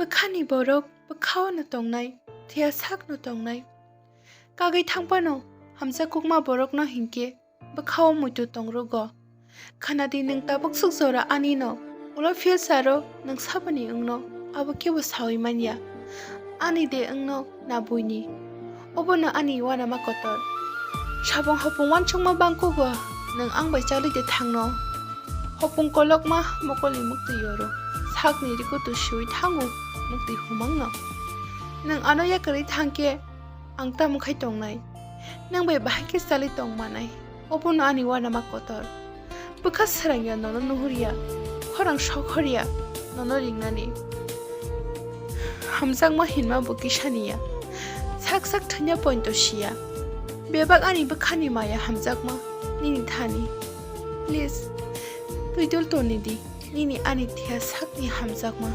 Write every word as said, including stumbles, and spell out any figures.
Bwkhani borok bwkhao no tongnai, thia sak no tongnai. Kagwi thangphano hamjakukma borokno hinkhe bwkhao muitu tongrugo. Khanadi nwng tabuk swk jora ani no, ulo future o nwng saboni wngno abo kebo sawi manya. Ani de wngno na buini, obono ani uanama kotor. Sabong hopung uansukma bangkugo nwng ang bai chalwi de thangno. Hopung kolokma mokolni muktwi yoro, sakni rikutu siwi thango muktwi humangno. Nwng ano yakarwi thangkhe ang tamo khai tongnai? Nwng bai bahai khe chalwi tong manai? Obono ani uanama kotor. Bwkha srangya nono nuhurya, khorang sokhorya nono ringnani. Hamjakma hinma bo kisaniya, sak sak thwina pointo siya. Bebak ani bwkhani maya hamjakma nini thani. Please, twi dul toni di nini ani thia sakni hamjakma.